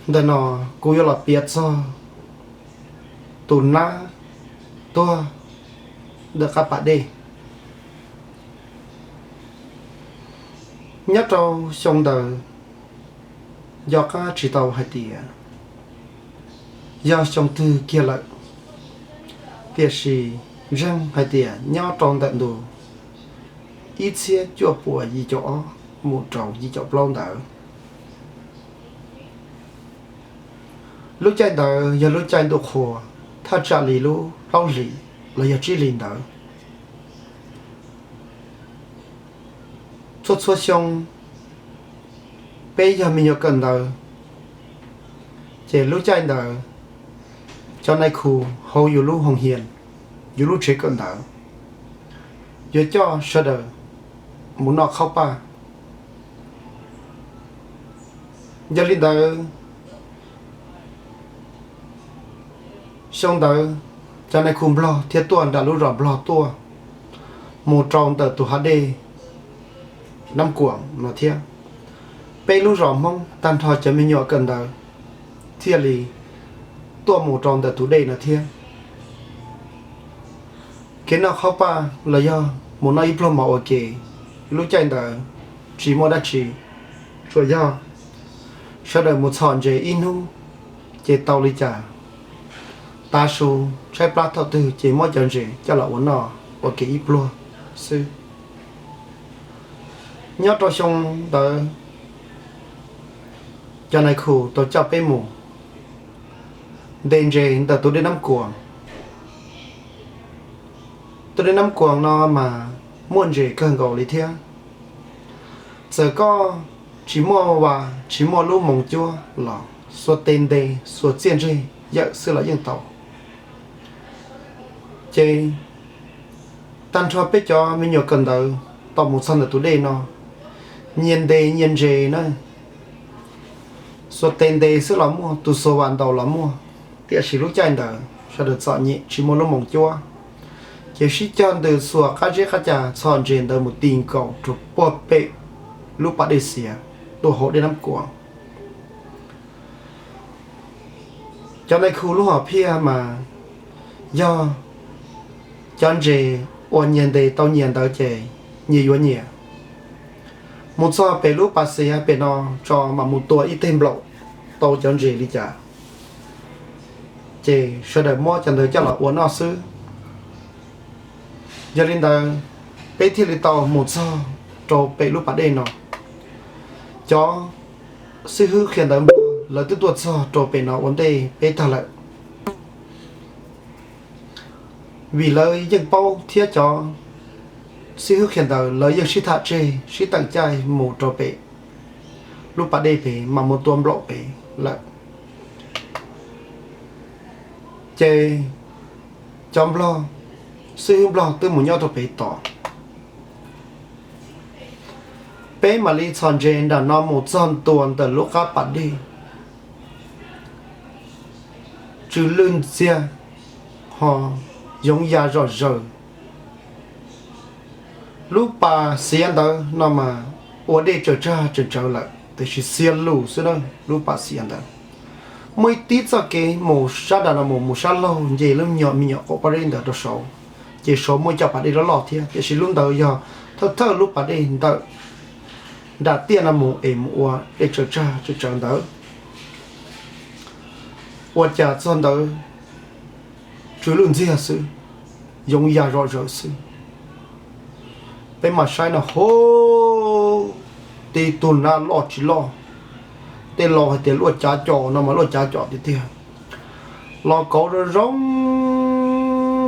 Ntawm no kuv yuav los piav txog tus nab tuag ntawm qab pas dej. Nyob rau xyoo ntawd, nco qab tsis tau hais tias yog xyoo twg kiag lawm, tiam sis ntseeg hais tias nyob rau ntawm ntu ib txhiab cuaj puas yim caum ob mus rau yim caum plaub ntawd. Lub caij ntawd yog lub caij ntuj qhua, thaj tsam li lub plaub hlis los yog tsib hlis ntawd. Txhua txhua xyoo peb yog me nyuam kawm ntawv, ces lub caij ntawd cov nais khu hauv yus lub hoo hias, yus lub tsev kawm ntawv, yuav coj sawv daws mus noj qhaub paj. Yog li ntawd, xyoo ntawd cov nais khu nplog thiaj tuaj nram lub zos nplog tuaj mus rau ntawm tus hav dej Nab Kuam no thiab. Peb lub zos Hmoob tag nrho cov me nyuam kawm ntawv thiaj li tuaj mus rau ntawm tus dej no thiab. Kev noj qhaub paj los yog mus noj ib pluag mov ua ke, lub caij ntawd tsis muaj dab tsi, tsuas yog sawv daws mus txhom ntses ib hnub ces tau li cas, tav su tshaib plab thaum twg ces muab cov ntses coj los ua noj ua ke ib pluag xwb. Nyob rau xyoo ntawd, cov nais khu tau coj peb mus ntes ntses ntawm tus dej Nab Kuam. Tus dej Nab Kuam no mas muaj ntses kawg nkaus li thiab. Txawm koj tsis muaj vas tsis muaj lub moos cuab los xuas tes ntes xuas txiaj ntsig yawm xwb los yeej tau. Ces tag nrho peb cov me nyuam kawm ntawv tau mus txog ntawm tus dej no, nyias ntes nyias ntses na, xuas tes ntes xwb los muaj, tus xuas vas ntaus los muaj, tiam sis lub caij ntawd sawv daws txom nyem tsis muaj lub moos cuab, ces sib cog ntws xuas qab zeb qab ca txhom ntses ntawd mus ti nkaus rau puag pem lub pas dej xiav tuaj hauv dej Nab Kuam. Cov nais khu lub hom phiaj mas yog cov ntses uas nyias ntes tau nyias ntawd ces nyias yuav nyias. Mus txog pem lub pas xiav pem no tso mam mus tua ib teg nplaum tau cov ntses li cas, ces sawv daws muab cov ntawd coj los ua noj xwb. Yog li ntawd, peb thiaj li tau mus txog rau pem lub pas dej no. Cov xib hwb qhia ntawv Nplog lawv twb tuaj txog rau pem no ua ntej peb tag lawm, vim lawv yeej paub thiab cov xib hwb qhia ntawv lawv yeej sib tham tseg sib teem caij mus rau pem lub pas dej pem mas mus tua nplaum pem lawm. Ces cov nplog, xib hwb nplog twb mus nyob rau pem tod. Peb mam li txhom ntses nram no mus txog ntua ntawm lub qab pas dej. Tsw lwj ntxiag, ho yoov ya zom zaws. Lub pas xiav ntawd no mas ua dej tsaws tsag tsaws tsawv lawm tiam sis xiav lus xwb na. Lub pas xiav ntawd muaj ib tib txoj kev mus sab nram no mus, mus sab laug nce lub nyuag me nyuam qaum pob zeb ntawd rau saud, ces saud muaj cov pas dej loj loj thiab, tiam sis lub ntawd yog thawj thawj lub pas dej ntawm nram tiaj no mus es mus ua dej tsaws tsag tsaws tsawv ntawd. Ua cas txog ntawd tsw lwj ntxiag xwb, yoov ya zom zaws xwb. Peb mam saib no, ho, tib tug nab loj tsis loj, tej laus hais tias luaj cav com no mas luaj cav com tiag tiag, los kauv zoo zoo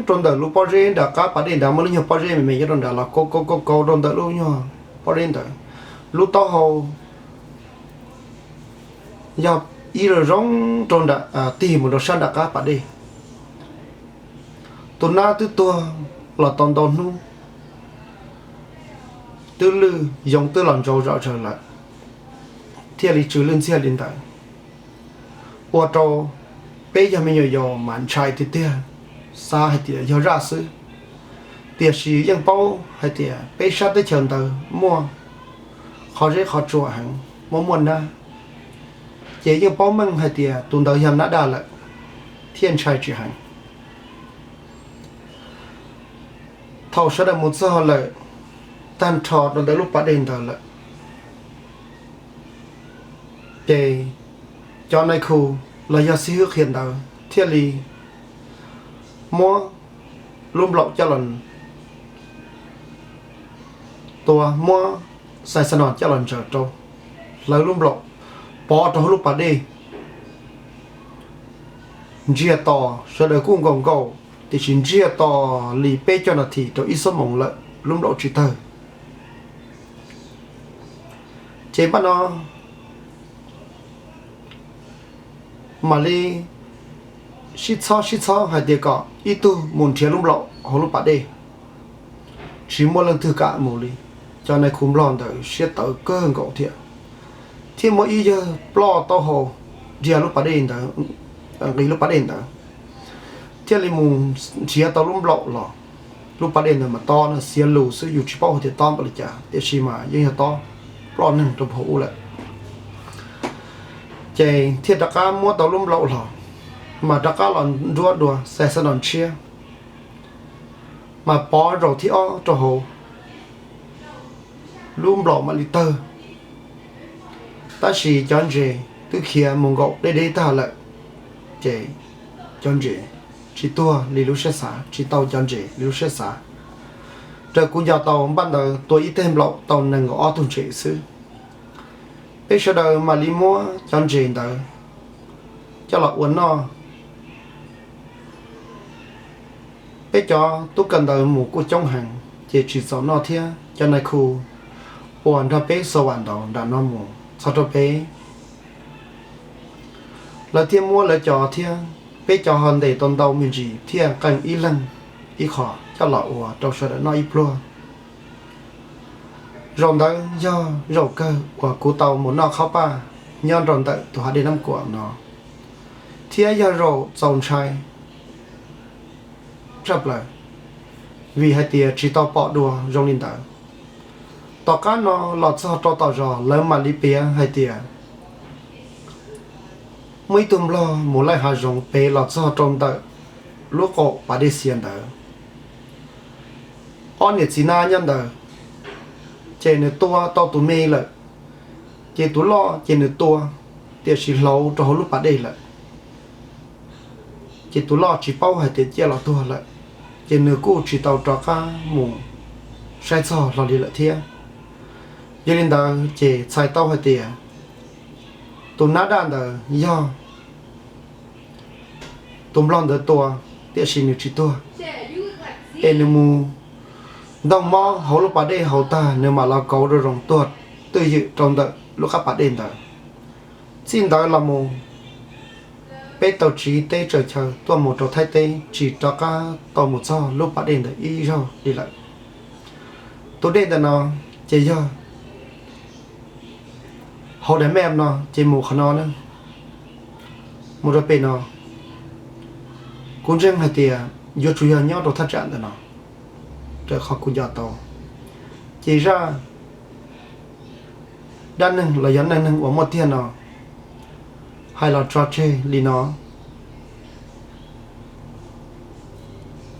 rau ntawm lub pob zeb nram qab pas dej ntawd, muaj lub nyuag pob zeb me me nyob rau nrad los kauv kauv kauv kauv rau ntawm lub nyuag pob zeb ntawd. Lub taub hau yog ib zoo zoo rau nram, tig mus rau sab nram qab pas dej. Tus nab twb tuag los tau ntau hnub, twb lwj yoov twb los ntsaus zom zaws lawm, thiaj li tsw lwj ntxiag li ntawd. Ua rau peb yog me nyuam yaus mas ntshai tiag tiag, xav hais tias yog zaj xwb, tiam sis yeej paub hais tias peb sab teb chaws ntawd muaj qhov zeb qhov tsua heev, muaj muaj nab. Ces yeej paub meej hais tias tus ntawd yog nab daj lawm, thiaj ntshai tsis heev. Thaum sawv daws mus txog lawm, tag nrho rau ntawm lub pas dej ntawd lawm, ces cov nai khu los yog xib hwb qhia ntawd thiaj li muab lub nplaum coj los tua, muab xais xas nos coj los ntsaws rau hlawv lub nplaum pov rau hauv lub pas dej. Ntsiag to, sawv daws kuj nkaum nkaus, tiam sis ntsiag to li peb caug nas this rau ib xuab moos lawm lub nplaum tsis tawg. Ces npaj no mam li sib txhob sib txhob hais tias kom ib tug mus nrhiav lub nplaum hauv lub pas dej. Tsis muaj leej twg kam mus li. Cov nai khu nplog ntawd siab tawv kawg nkaus thiab, thiab muaj ib yawg ploj taub hau dhia lub pas dej ntawd, nqis lub pas dej ntawd, thiaj li mus nrhiav tau lub nplaum los. Lub pas dej ntawd mas tob no, xiav lus xwb, yus tsis paub hais tias tob npaum li cas, tiam sis mas yeej yog tob, ploj neeg rau hauv ub lawm. Ces thiaj rov qab muab tau lub nplaum los, mas rov qab los nruab dua xais xas nos ntshiab, mas pov zaum thib ob rau hauv, lub nplaum mam li tawg. Tab sis cov ntses twb khiav mus nkaum deb deb tag lawm, ces cov ntses tsis tuag li lub siab xav, tsis tau cov ntses li lub siab xav. Raws kuv nco tau npaj ntawd tua ib teg nplaum tau nees nkaum ob tug ntses xwb. Peb sawv daws mam li muab cov ntses ntawd coj los ua noj. Peb cov tub kawm ntawv mus kuj coob heev, ces tsis txaus noj thiab. Cov nai khu uas nrog peb xa vam ntaus nram no mus txog rau peb, lawv thiaj muab lawv cov thiab, peb cov ho ntes tau ntau me ntsis thiaj qee ib leeg ib qho coj los ua rau sawv daws noj ib pluag. Zaum ntawd yog zaum kawg uas kuv tau mus noj qhob paj nyob rau ntawm tus hav dej Nab Kuam no, thiab yog zaum txaus ntshai tshaj plaws, vim hais tias tsis tau pom dua zoo li ntawd. Tom qab no los txog rau tom zos, lawv mam li piav hais tias muaj ib tug nplog mus laij hav zoov pem los txog rau ntawm lub qaum pas dej xiav ntawd. Ob niam txiv nab nyob ntawd, ces nws tua tau tus me lawm, ces tus loj ces nws tua, tiam sis hlauv rau hauv lub pas dej lawm. Ces tus loj tsis paub hais tias ciaj los tuag lawm, ces nws kuj tsis tau rov qab mus saib txog hlo li lawm thiab. Yog li ntawd ces txhais tau hais tias tus nab daj ntawd yog tus nplog ntawd tua, tiam sis nws tsis tuag, es nws mus ntoog mob hauv lub pas dej hauv tag, nws mam los kauv rau zoov tuag twj ywm rau ntawm lub qab pas dej ntawd. Txij ntawd los mus, peb tau tsiv teb tsaws chaw tuaj mus rau Thaib teb, tsis rov qab tau mus txog lub pas dej ntawd ib zaug li lawm. Tus dej ntawm no ces yog hauv daim map no, ces mus qhov no na, mus rau pem no. Kuv ntseeg hais tias yuav tsum yog nyob rau thaj tsam ntawm no, raws qhov kuv nco tau. Ces zaj dab neeg los yog neej neeg uas muaj tiag no hais los tso tseg li no.